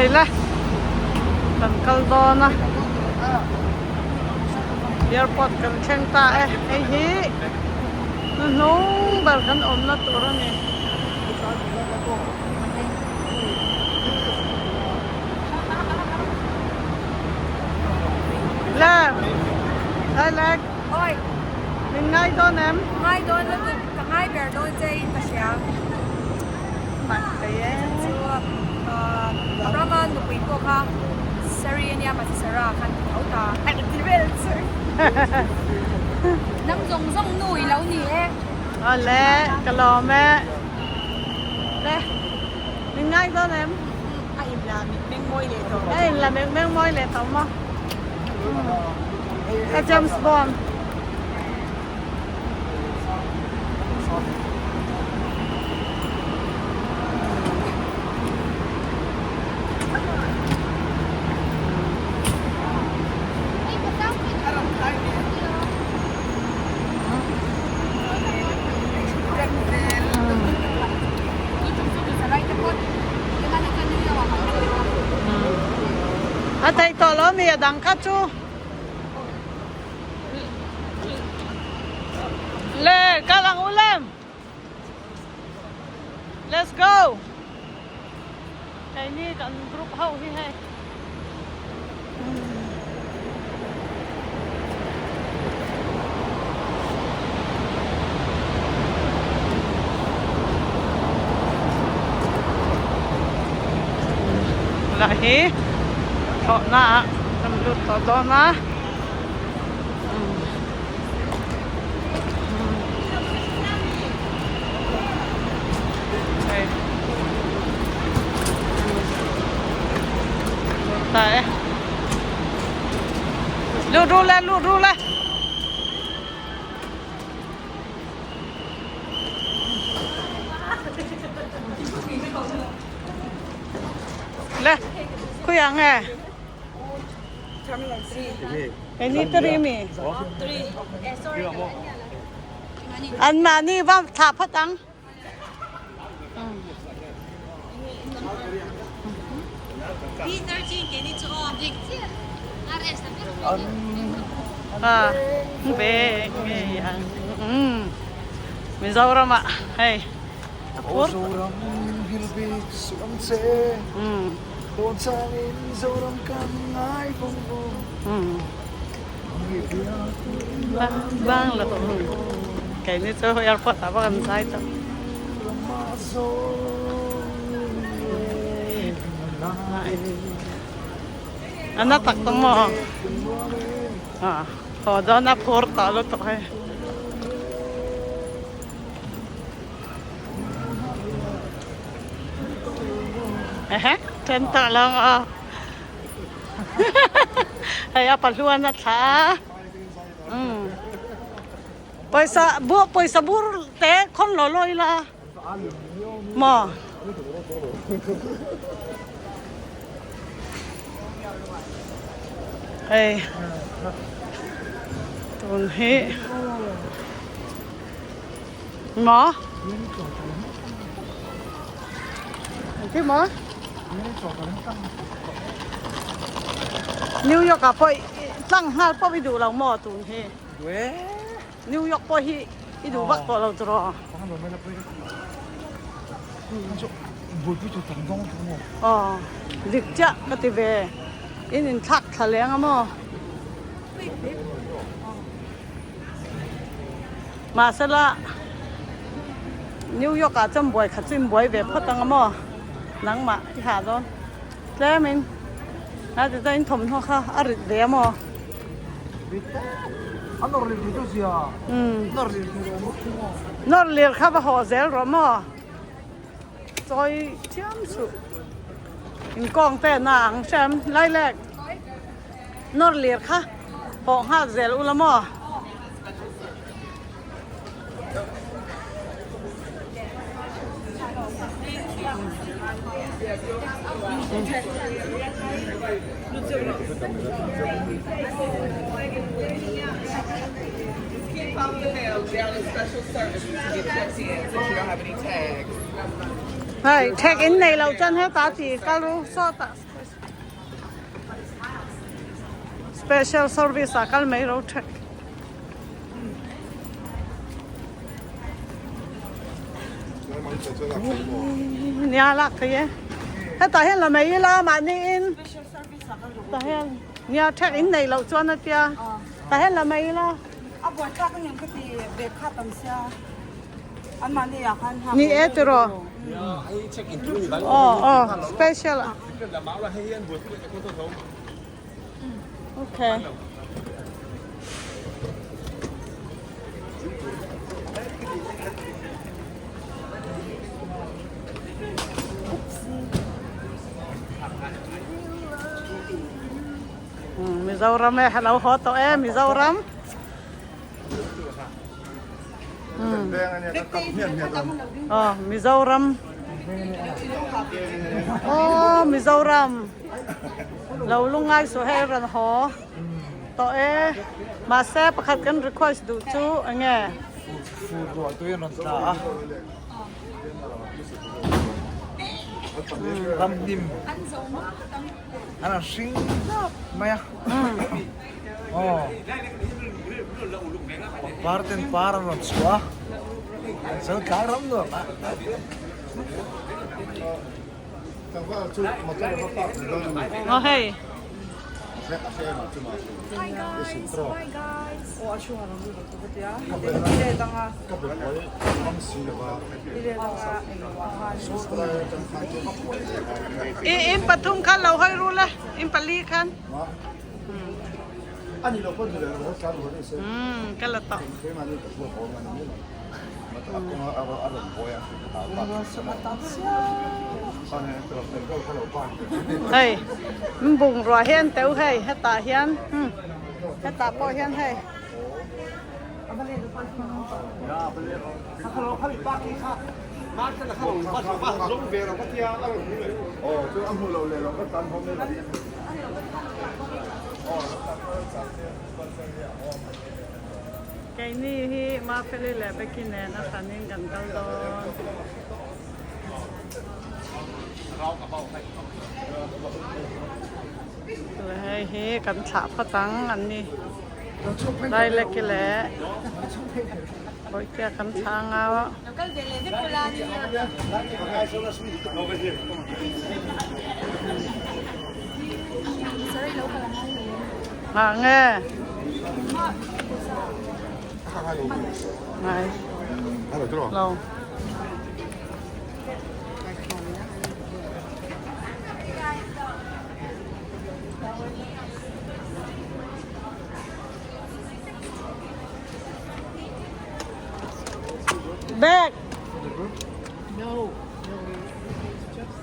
Hei le kan kal dawn a airport kan thleng ta e hei hi hnuhnung ber kan awmna tur a ni. Le lai lek Oi min ngai dawn em? Ngai dawn lutuk ka ngai ber dawn che in ka hria. Mak thei e. Chu Abrahama nupui pawh kha Sari ania mahse Sarah khan ti tho ta. Ai ti vel chu. Nang zawng zawng nu i lo ni e. Awle ka lawm e. Le min ngai dawn em? A in la mit meng mawi leh tawh. A in la mit meng mawi leh tawh maw? Ka James Bond. A theih tawh lo mi a dang kha chu. Le kal ang u lem. Let's go. Keini kan group ho hi hei. Lah hi thlawhna ah kan lut tawh dawn a. Ta e. Lut ru le, lut ru le. Le, khawiah nge? Keini three mi. An mahni va thlah phawt ang. A ve ngei ang. Mizoram ah hei a phur. Bang lo keini chu airport ah pawh kan zai tawh. A na tak tawh maw? Haw dawn a phur tawh lutuk hei. Ehe then tawh lo ang aw hei a pahluan a thla a umm pawisa bu pawisa bur te khawn law law ila maw. Hei tun hi. Maw? Engtin maw? New York ah pawh tlang nghal pawh i duh lo maw tun hi? New York pawh hi i duh vak tawh lo tiraw? Aw dik chiah ka ti ve. In inthlak thla leng a maw? Mahsela New York ah chuan buai khat chu in buai ve phawt ang a maw? Nangmah i hah dawn tlem in a ti chuan in thawmhnaw kha a rit ve a maw? Nawr lir kha va haw zel rawh maw? Chawi chiam suh inkawng te na ang hrem lailek. Nawr lir kha hawh nghal zel ula maw? Hei check in nei lo chuan hetah chi kal ru sawtah. Special service ah kal mai ro thek. Nia lak thei e. Hetah hian la mai ila mahniin tah hian nia thek in neih loh chuan a tia tah hian la mai ila. A buaithlak ang em ka ti bag kha tam sia an mahni ah khan hak Ni e tiraw. Aw aw special ah. Okay. Mizoram e hello haw tawh e Mizoram. Aw Mizoram. Aw Mizoram. Lo lungai suh hei rawn haw tawh e. Mahse pakhat kan request duh chu enge. Fur ruah tui an rawn tla a. Ramhnim an rawn hring hnap mai a. Aw pangpar ten par an rawn chhuah a. Zo tlai ram nuam a. Aw hei. Hi guys, bye guys. I in pathum khan lo hawi ru le in pali khan. Umm ka la tawh. Hei bungrua hian teuh hei hetah hian hetah pawh hian hei. Keini hi Mafeli leh Becky nen a hranin kan kal dawn. Hei hi kan thlah phawt ang an ni. Daileki leh Bawihtea kan thlah ang a. Ngah nge? Ngai. Lo. Back. No. No, it's just